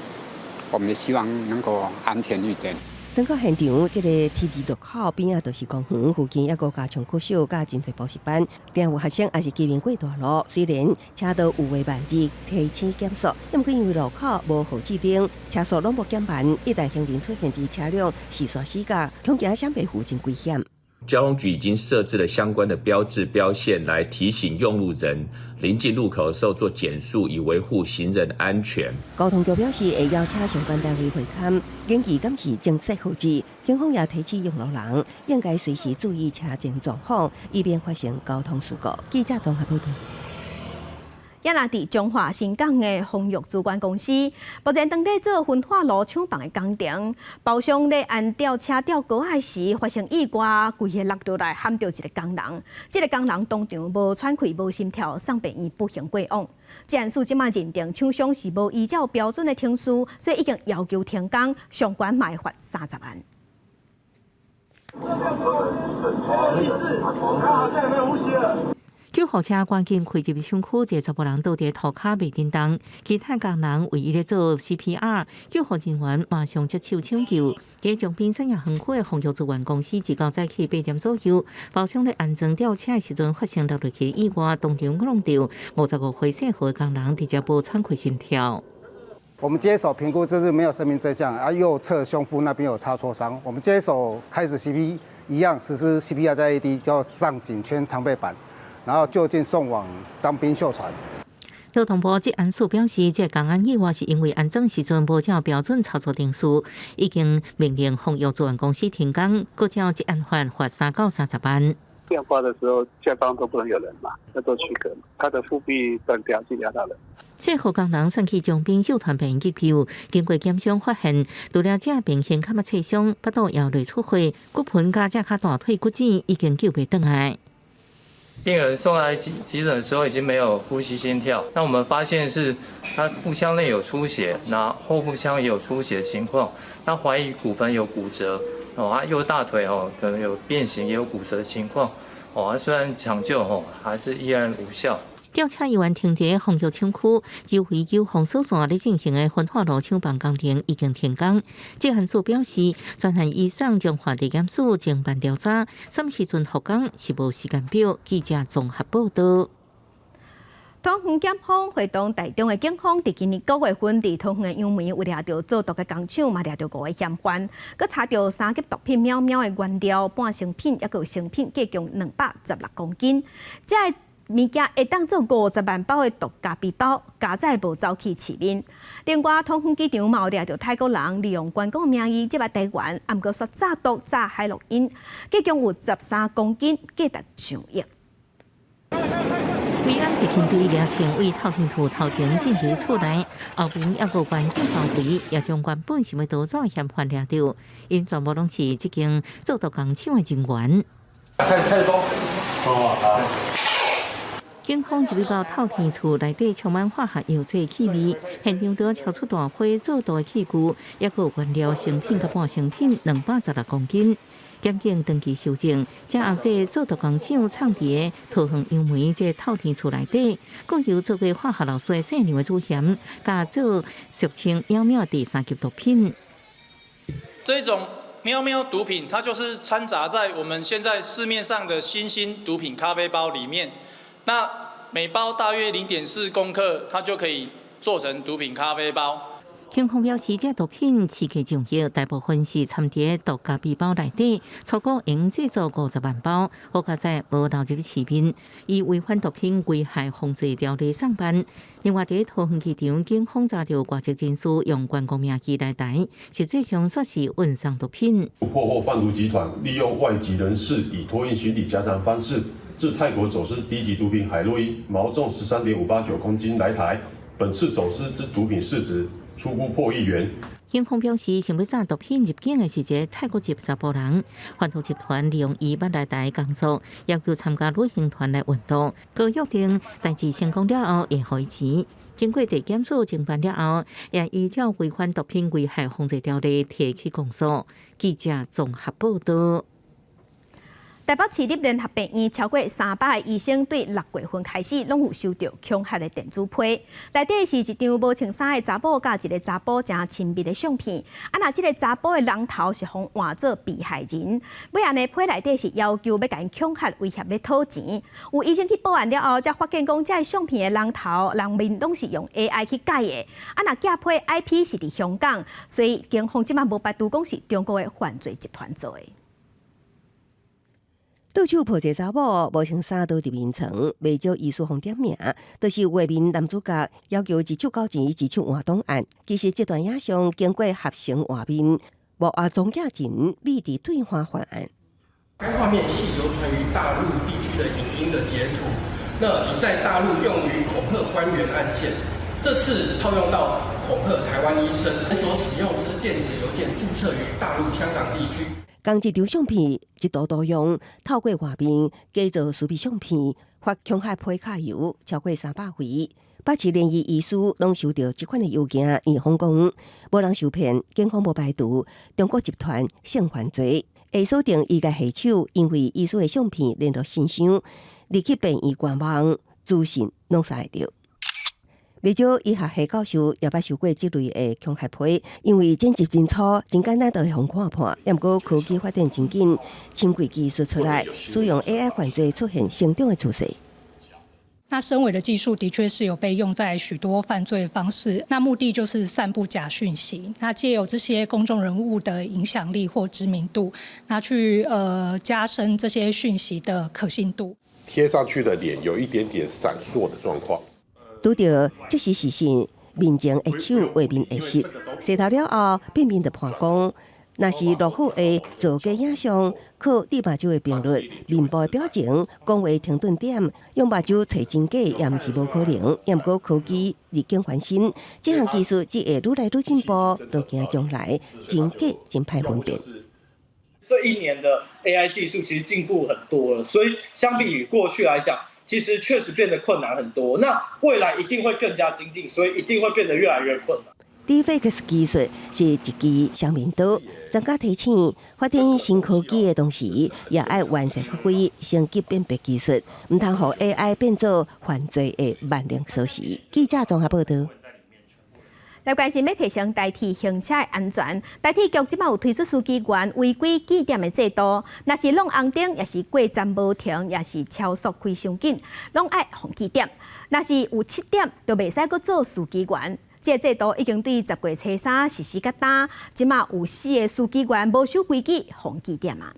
Speaker 12: 我們希望能夠安全一點。
Speaker 21: 轉到現場，這個 T 字路口邊仔就是公園，附近猶閣加上國小佮真濟補習班，定有學生也是居民過大路。雖然車道有畫萬字提醒減速，毋過因為路口無號誌燈，車速攏無減慢，一旦行人出現佇車輛視線死角，恐驚閃袂赴真危險。
Speaker 25: 交通局已經設置了相關的標誌標線，來提醒用路人臨近路口的時候做減速，以維護行人安全。
Speaker 21: 交通局表示會邀請相關單位會勘，研究敢是增設號誌。警方也提醒用路人應該隨時注意車前狀況，以免發生交通事故。記者綜合報道。
Speaker 1: 也若佇彰化新港的豐裕資源公司，目前當咧做焚化爐廠房的工程，包商咧安吊車吊高仔時發生意外，規个落落來撼著一个工人，這个工人當場無喘氣、無心跳，送病院不幸過往。這案事這馬認定廠商是無依照標準的程序，所以已經要求停工，相關嘛會罰30萬。
Speaker 2: 救護車趕緊開入廠區，一个查埔人倒佇塗跤袂振動，其他工人為伊咧做 CPR，救護人員馬上接手搶救。佇長濱產業園區的豐裕資源公司，19早起8點左右，包商咧安裝吊車的時陣發生落落去意外，當場挵著55歲姓何的工人，直接無喘氣心跳。
Speaker 26: 我們接手評估就是沒有生命跡象，啊，右側胸腹那邊有擦挫傷。我們接手開始 CP 一樣實施 CPR 加 AED，叫上頸圈常備板。然後就近送往彰濱秀傳。
Speaker 2: 交通部職安署表示，這個工安意外是因為安裝時陣無照標準操作程序，已經命令風藥資源公司停工，閣照職安法罰3到30萬。
Speaker 13: 吊掛的時候，下方都不能有人嘛，要做區隔嘛。他的腹壁斷掉，就壓到人。
Speaker 2: 這號工人送去長濱秀團病院急救，經過檢傷發現，除了這邊胸腔切傷、腹肚腰內出血、骨盆佮這跤大腿骨折，已經救袂轉來。
Speaker 15: 病人送來急診的時候已經沒有呼吸心跳，那我們發現是他腹腔內有出血，那後腹腔也有出血情況，那懷疑骨盆有骨折，哦，啊右大腿哦可能有變形，也有骨折的情況，哦，雖然搶救哦還是依然無效。
Speaker 2: 調查員停佇風藥廠區，周圍有封鎖線咧進行的焚化爐廠房工程已經停工。職安署表示，專案醫生將劃地檢署偵辦調查，啥物時陣復工是無時間表。記者綜合報道。
Speaker 1: 桃園檢方會同台中的警方，佇今年9月份，佇桃園的楊梅有掠著做毒的工廠，嘛掠著五个嫌犯，閣查著三級毒品喵喵的原料、半成品，抑閣有成品，計共216公斤。這个物件會當做50萬包的毒咖啡包，加載無走去市面。另外，桃園機場嘛有掠著泰國人利用觀光名義入來台灣，啊，毋過煞詐毒詐海洛因，計共有13公斤，價值上億。
Speaker 2: 維安特勤隊掠槍為透天厝頭前進入厝內，後面猶閣關警包圍，也將原本想欲逃走的嫌犯掠著，𪜶全部攏是這間做毒工廠的人員。
Speaker 16: 開始哦，好。
Speaker 2: 警方入去到透天厝內底，充滿化學藥劑氣味，現場拄超出大批做毒的器具，抑閣有原料成品佮半成品216公斤。檢警長期搜證，遮後這做毒工廠藏佇桃園楊梅這透天厝內底，閣有做過化學老師姓梁的主嫌，佮做俗稱喵喵第三級毒品。
Speaker 17: 這種喵喵毒品，它就是摻雜在我們現在市面上的新興毒品咖啡包裡面。那每包大約0.4公克，它就可以做成毒品咖啡包。
Speaker 2: 警方表示，這毒品市價上億，大部分是摻佇毒咖啡包內底，初步用製作50萬包，好佳哉無流入市面，以違反毒品危害防治條例送辦。另外，佇桃園機場，警方查著外籍人士用觀光名義來台，實際上煞是運送毒品。
Speaker 18: 破獲販毒集團利用外籍人士以託運行李夾層方式，自泰國走私低級毒品海洛因，毛重13.589公斤來台。本次走私之毒品市值初估破億元。
Speaker 2: 警方表示，想欲詐毒品入境的是一个泰國籍查埔人，販毒集團利用伊捌來台工作，要求參加旅行團來運毒，閣約定代誌成功了後會予伊錢。經過地檢署偵辦了後，也依照違反毒品危害防治條例提起公訴。記者綜合報道。
Speaker 1: 台北市立聯合病院超過300个醫生對6月份開始，攏有收著恐嚇的電子批。內底是一張無穿衫的查某，佮一个查埔誠親密的相片。啊，若這个查埔的人頭是予換做被害人，尾仔呢批內底是要求欲共𪜶恐嚇威脅欲討錢。有醫生去報案了後，才發現講這个相片的人頭、人面攏是用 AI 去改的。啊，若寄批 IP 是佇香港，所以警方這擺無排除講是中國的犯罪集團做的。
Speaker 21: 倒手抱一个查某，無穿衫倒佇眠床，袂少醫師予點名，就是畫面男主角要求一手交錢，一手換檔案。其實這段影像經過合成畫面，無阿莊敬仁秘佇對話犯案。
Speaker 19: 該畫面係流傳於大陸地區的影音的截圖，那已在大陸用於恐嚇官員案件，這次套用到恐嚇台灣醫生所使用之電子郵件註冊於大陸香港地區。
Speaker 21: 仝一張相片，一圖多用，透過畫面假造私密相片，發恐嚇批卡郵超過300回。北市聯醫醫師攏收著這款的郵件，院方講無人受騙，警方無排除中國集團性犯罪，會鎖定伊个下手，因為醫師的相片聯絡信箱，入去病院官網資訊攏查會著。袂少醫學系教授也捌收過這類的恐嚇批，因為剪輯真粗，真簡單就會予看破。毋過科技發展真緊，深櫃技術出來，使用 AI 犯罪出現成長的趨勢。
Speaker 27: 那深偽的技術的確是有被用在許多犯罪方式，那目的就是散布假訊息。那借由這些公眾人物的影響力或知名度，那去加深這些訊息的可信度。
Speaker 28: 貼上去的臉有一點點閃爍的狀況。
Speaker 21: 拄著即時視訊，面前的手畫面會熄。洗頭了後，片面就判講，若是落雨會造假影像，靠對目睭的頻率、面部的表情、講話停頓點，用目睭揣真假也毋是無可能。也毋過科技日經翻新，這項技術只會愈來愈進步，都驚將來真假真歹分辨。
Speaker 3: 這一年的 AI 技術其實進步很多了，所以相比於過去來講，其實確實變得困難很多。那未來一定會更加精進，所以一定會變得越來越困難。
Speaker 21: Deepfake 技術是一支雙面刀，專家提醒，發展新科技的同時，也愛完善法規，升級辨別技術，毋通予 AI 變做犯罪的萬能鎖匙。記者綜合報道。
Speaker 1: 來關心欲提升台鐵行車的安全，台鐵局這擺有推出司機員違規記點的制度，若是挵紅燈，抑是過站無停，抑是超速開傷緊，攏愛予記點。若是有七點，就袂使閣做司機員。這個制度已經對十月初三實施到今，這擺有四个司機員無守規矩，予記點啊。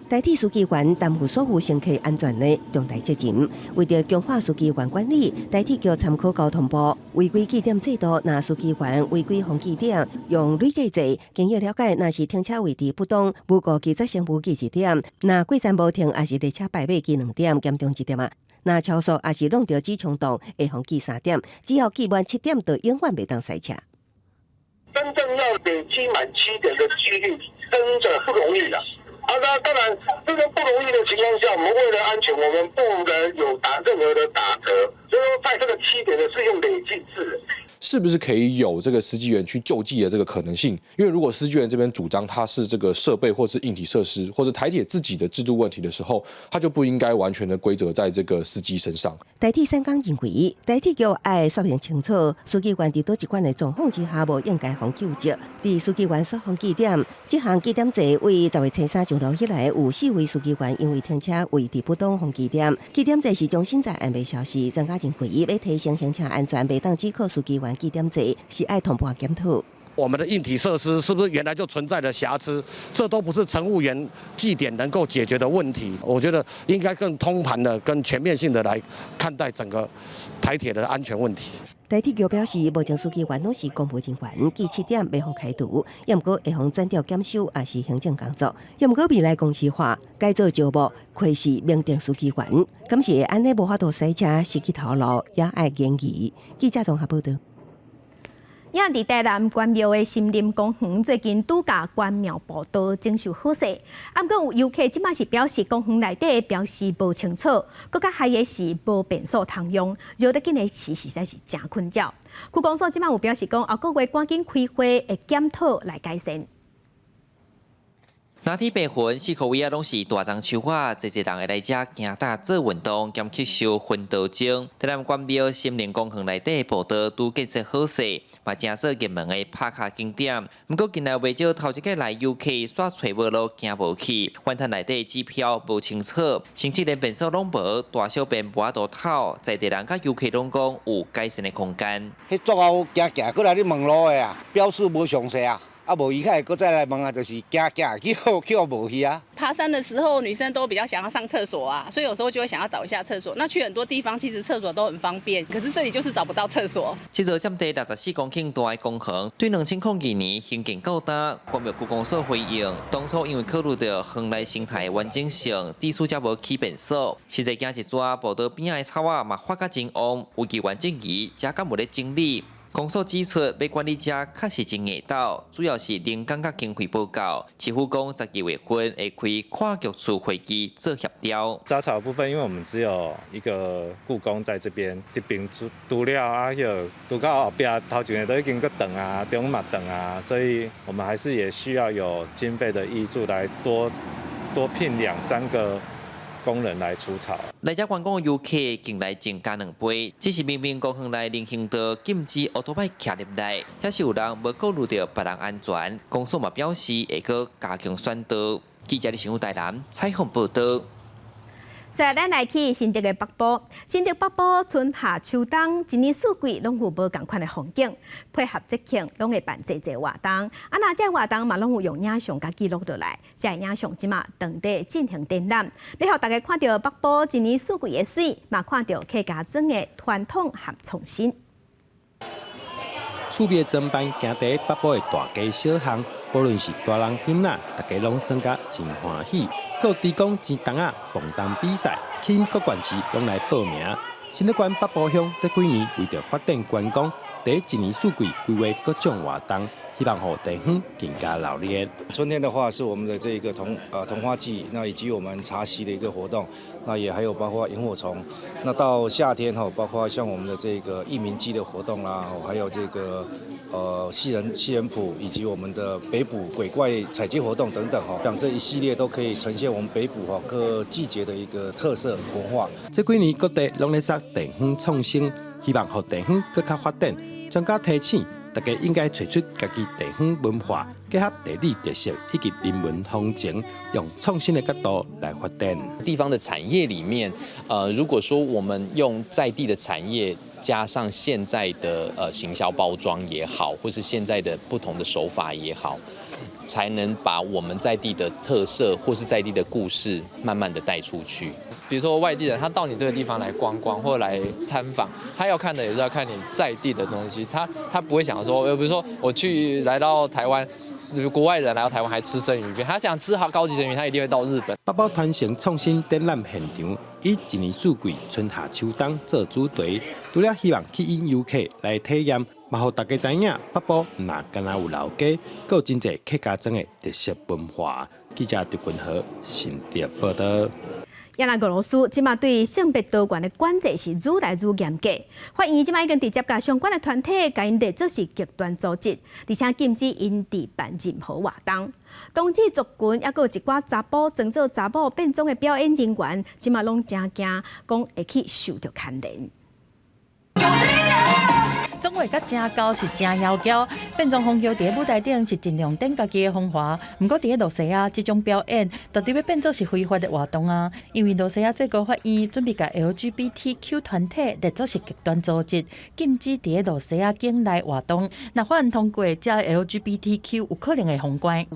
Speaker 21: 台鐵司機員擔負所有乘客安全的重大責任，為著強化司機員管理，台鐵局參考交通部違規記點制度，若司機員違規予記點，用累計制。經過了解，若是停車位置不當，無顧及責乘無記一點；若過站無停，抑是列車擺尾記兩點，嚴重一點啊。若超速，抑是挵著紙衝動，會予記三點。只要記滿七點，就永遠袂當駛車。
Speaker 4: 真正要累積滿七點的幾率，真的不容易啦。啊，那當然，這個不容易的情況下，我們為了安全，我們不能有打任何的打折。所以說，在這個七點的是用累計制。
Speaker 5: 是不是可以有這個司機員去救濟的這個可能性？因為如果司機員這邊主張他是這個設備或是硬體設施，或者台鐵自己的制度問題的時候，他就不應該完全的歸責在這個司機身上。
Speaker 21: 台鐵三工認為，台鐵局愛說明清楚，司機員佇佗一款的狀況之下，無應該予究責。佇司機員所予記點，這項記點制為十月初三上路以來，有四位司機員因為停車位置不當予記點。記點制是將新在案的消息，專家認為，欲提升行車安全，袂當只靠司機員記點制，是愛同步檢討。
Speaker 14: 我們的硬體設施是不是原來就存在的瑕疵？這都不是乘務員記點能夠解決的問題。我覺得應該更通盤的、更全面性的來看待整個台鐵的安全問題。
Speaker 21: 台鐵局表示，目前司機員攏是公務人員，記七點袂予開除，也毋過會予轉調檢修，抑是行政工作。也毋過未來公司化改做招募，開始明定司機員，敢是會按呢無法度駛車失去頭路，也愛研議。記者綜合報道。
Speaker 1: 也佇台南關廟的森林公園最近拄共關廟步道整修好勢，啊，毋過有遊客這擺是表示公園內底的標示無清楚，閣較害的是無便所通用，繞得緊的是實在是誠困擾。區公所這擺有表示講，後個月趕緊開會會檢討來改善。
Speaker 20: 藍天白雲，四箍圍仔攏是大樟樹仔，濟濟人會來遮行踏做運動，兼吸收薰陶精。台南關廟森林公園內底步道拄建設好勢，嘛成做熱門的拍卡景點。毋過近來袂少頭一擺來遊客煞揣無路行無去，怨嘆內底指標無清楚，甚至連便所攏無，大小便無法度透，在地人佮遊客攏講有改善的空間。
Speaker 22: 彼足後行行過來咧問路的啊，標示無詳細啊。啊，無伊較會閣再來問啊，就是行行去去無去啊。
Speaker 23: 爬山的時候，女生都比較想要上廁所啊，所以有時候就會想要找一下廁所。那去很多地方，其實廁所都很方便，可是這裡就是找不到廁所。
Speaker 20: 這座佔地64公頃大的公園，對2002年興建到今，關廟區公所回應，當初因為考慮著園內生態完整性，地處才無起便所。實際行一逝，步道邊仔的草仔嘛發甲真旺，有議員質疑，遮敢有咧整理？公所指出，欲管理遮確實真硬斗，主要是人工佮經費無夠。市府講12月份會開跨局處會議做協調。
Speaker 28: 雜草部分，因為我們只有一個僱工在這邊，這邊除除了啊，彼除到後壁頭前的都已經閣長啊，中嘛長啊，所以我們還是也需要有經費的挹注來多多聘兩三個工人來除草。
Speaker 20: 來遮觀光的遊客近來增加兩倍，只是明明公園內人行道禁止歐多擺騎入來，抑是有人無顧慮著別人安全。公所嘛表示會閣加強宣導。記者李新武台南採訪報道。
Speaker 1: 所以咱來去新竹的北埔，新竹北埔春夏秋冬一年四季攏有無仝款的風景，配合節慶攏會辦濟濟活動。啊，若這活動嘛攏有用影像共記錄落來，這影像這馬當地進行展覽，欲予大家看著北埔一年四季的媠，嘛看著客家莊的傳統和創新。
Speaker 6: 趣味裝扮行佇北埔的大街小巷，無論是大人囡仔，大家攏耍甲真歡喜。閣有提供煎糭仔、磅重比賽，吸引各縣市攏來報名。新竹縣北埔鄉這幾年為著發展觀光，佇一年四季規劃各種活動，希望予地方更加鬧熱。
Speaker 7: 春天的話是我們的這個桐花季，那以及我們茶席的一個活動，那也還有包括螢火蟲。那到夏天哈，包括像我們的這個義民祭的活動啦，還有這個穡人埔以及我們的北埔鬼怪踩街活動等等哈，像這一系列都可以呈現我們北埔哈各季節的一個特色文化。
Speaker 6: 這幾年各地攏咧殺地方創新，希望予地方閣較發展。專家提醒，大家應該揣出家己地方文化，結合地理特色以及人文風情，用創新的角度來發展。
Speaker 8: 地方的產業裡面，如果說我們用在地的產業加上現在的行銷包裝也好，或是現在的不同的手法也好，才能把我們在地的特色或是在地的故事慢慢的帶出去。
Speaker 9: 比如說外地人，他到你這個地方來觀光或來參訪，他要看的也是要看你在地的東西，他不會想說，比如說我去來到台灣，國外人來到台灣還吃生魚片，他想吃好高級生魚片，他一定會到日本。
Speaker 6: 北埔傳承創新展覽現場，以一年四季春夏秋冬做主題，除了希望吸引遊客來體驗，嘛予大家知影北埔毋若干焦有老街，閣有真濟客家莊的特色文化。記者張君和新竹報道。
Speaker 1: 也若俄羅斯這馬對性別多元的管制是愈來愈嚴格，法院這馬已經直接共相關的團體共𪜶列做是極端組織，而且禁止𪜶佇辦任何活動。同志族群抑閣有一寡查埔裝做查某變裝的表演人員，這馬攏誠驚，講會去受著牽連。
Speaker 10: 總會甲誠厚是誠妖嬌，變裝風俗佇咧舞台頂是盡量展家己的風華。毋過佇咧露西亞，這種表演到底欲變做是非法的活動啊？因為露西亞最高法院準備共 LGBTQ 團體列做是極端組織，禁止佇咧露西亞境內活動。若法案通過，這 LGBTQ 有可能會予關。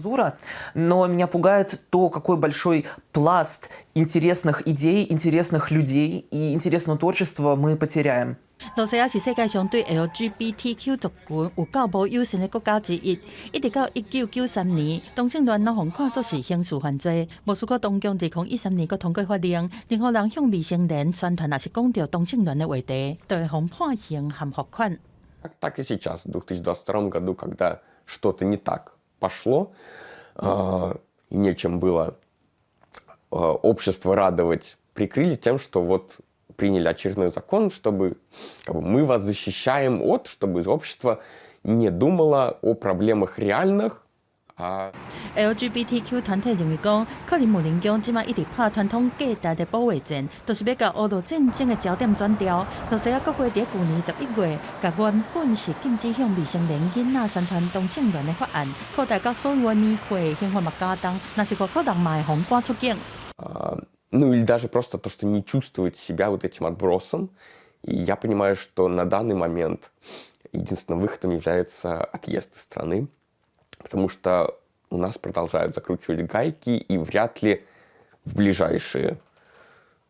Speaker 11: Но меня пугает то, какой большой пласт интересных идей, интересных людей и интересного творчества мы потеряем.
Speaker 10: 露西亞是世界上對 LGBTQ 族群有夠無友善的國家之一。一直到1993年，同性戀攏予看作是刑事犯罪。莫斯科當局2013年閣通過法令，任何人向未成年宣傳，若是講著同性戀的話題，就會予判刑和罰款。
Speaker 12: Так и сейчас, в 2022 году, когда что-то не так пошло, и нечем было общество радовать, прикрыли тем, что вот приняли очередной закон, чтобы как бы, мы вас защищаем от, чтобы общество не думало о проблемах реальных, а
Speaker 10: LGBTQ 團體認為講，克里姆林宮這馬一直拍傳統價值的保衛戰，就是欲共烏俄戰爭的焦點轉掉。露西亞國會佇舊年11月，共原本是禁止向未成年囡仔宣傳同性戀的法案，擴大到所有年歲，刑罰嘛加重，若是外國人嘛會予趕出境。
Speaker 12: Ну или даже просто то, что не чувствовать себя вот этим отбросом. И я понимаю, что на данный момент единственным выходом является отъезд из страны, потому что у нас продолжают закручивать гайки, и вряд ли в ближайшие,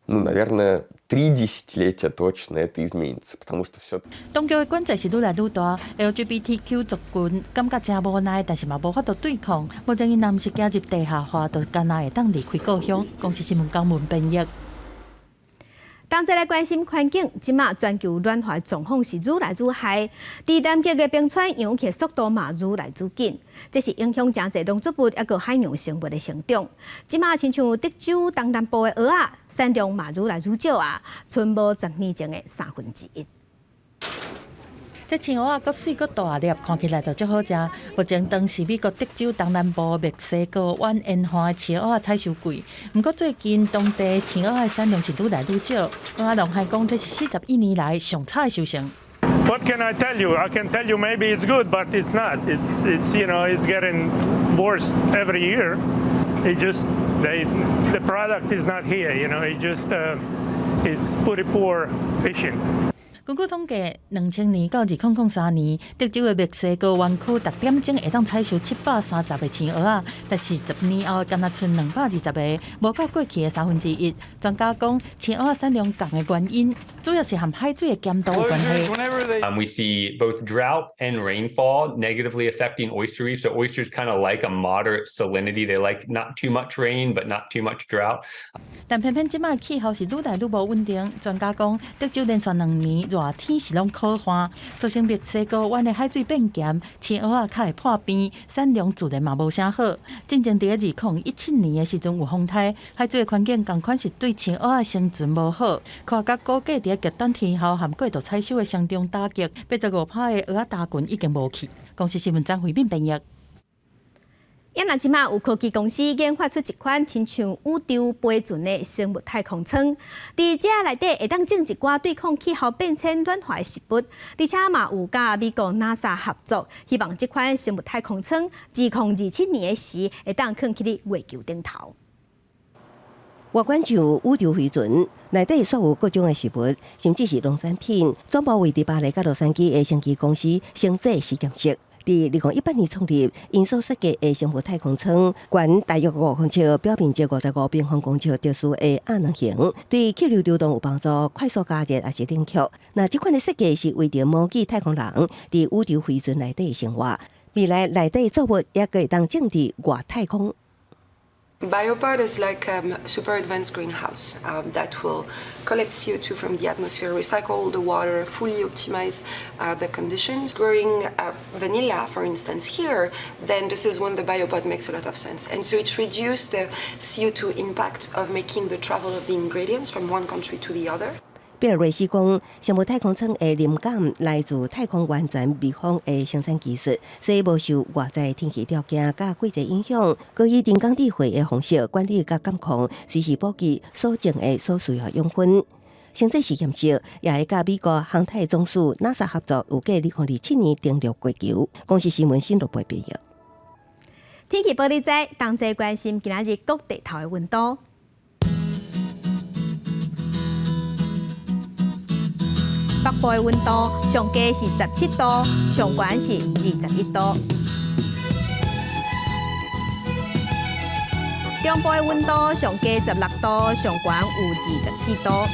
Speaker 12: ну, наверное, 3 десятилетия точно это изменится, потому что все
Speaker 10: 當局的管制是愈來愈大，LGBTQ 族群感覺誠無奈，但是嘛無法度對抗。目前𪜶若毋是行入地下化，就干焦會當離開故鄉。公視新聞江文編譯。
Speaker 1: 同齊來關心環境，這馬全球暖化狀況是愈來愈害，佇南極的冰川融去速度嘛愈來愈緊，這是影響誠濟農作物抑閣海洋生物的成長。這馬親像德州東南部的蚵仔產量嘛愈來愈少啊，賰無10年前的1/3。
Speaker 10: 這青蚵仔閣媠閣大粒，看起來就足好食。目前當時美國德州東南部墨西哥灣沿岸的青蚵仔採收季，毋過最近當地青蚵仔產量是愈來愈少。蚵仔農還講，這是41年來上差的收成。
Speaker 24: What can I tell you? I can tell you maybe it's good, but it's not. It's getting worse every year. It just The product is not here. It's pretty poor fishing.
Speaker 10: 根據統計，2000年到2003年，德州的墨西哥灣區逐點鐘會當採收730個青蚵仔，但是10年後干焦賰220個，無夠過去的三分之一。專家講，青蚵仔產量降的原因，主要是和海水的鹹度有關係。
Speaker 2: We see both drought and rainfall negatively affecting oyster reefs. So oysters kind of like a moderate salinity. They like not too much rain, but not too much drought.
Speaker 10: 但偏偏這擺氣候是愈來愈無穩定。專家講，德州連續2年熱天是攏洘旱，造成墨西哥灣的海水變鹹，青蚵仔較會破病，產量自然嘛無啥好。進前佇2017年的時陣有風颱，海水的環境仝款是對青蚵仔生存無好。科學家估計佇極端天候和過度採收的雙重打擊，85%的蚵仔大群已經無去。公視新聞張惠敏編譯。
Speaker 1: 也若這馬有科技公司研發出一款親像宇宙飛船的生物太空艙，佇這內底會當種一寡對抗氣候變遷暖化的食物，而且嘛有佮美國 NASA 合作，希望這款生物太空艙2027年的時會當囥去咧月球頂頭。
Speaker 21: 外觀像宇宙飛船，內底煞有各種的食物，甚至是農產品。總部位佇巴黎佮洛杉磯的生技公司生製實驗室，佇2018年創立，𪜶所設計的生物太空艙，懸大約5公尺，表面積55平方公尺，特殊的鴨卵形，對氣流流動有幫助，快速加熱抑是冷卻。那這款的設計是為著模擬太空人佇宇宙飛船內底的生活，未來內底作物也會當種佇外太空。
Speaker 13: Biopod is like a super advanced greenhouse that will collect CO2 from the atmosphere, recycle all the water, fully optimize the conditions. Growing vanilla, for instance, here, then this is when the biopod makes a lot of sense. And so it reduces the CO2 impact of making the travel of the ingredients from one country to the other.
Speaker 21: 比爾瑞斯講，生物太空艙的靈感來自太空完全密封的生產技術，所以無受外在天氣條件佮季節影響，閣以人工智慧的方式管理佮監控，隨時補給所種的所需要養分。生製實驗室也會佮美國航太總署 NASA 合作，預計2027年登陸月球。公視新聞新羅播編譯。
Speaker 1: 天氣報你知，同齊關心今仔日各地頭的溫度。北部的溫度上低是17度，上懸是21度。中部的溫度上低16度，上懸有24度。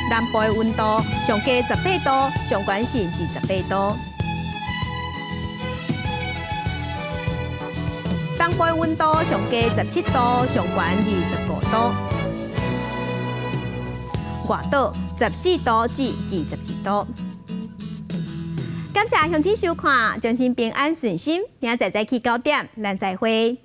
Speaker 1: 南部的溫度上低18度，上懸是28度。東部的溫度上低17度，上懸25度。外島14度至22度。感謝鄉親收看，終身平安順心，明仔載早起9點，咱再會。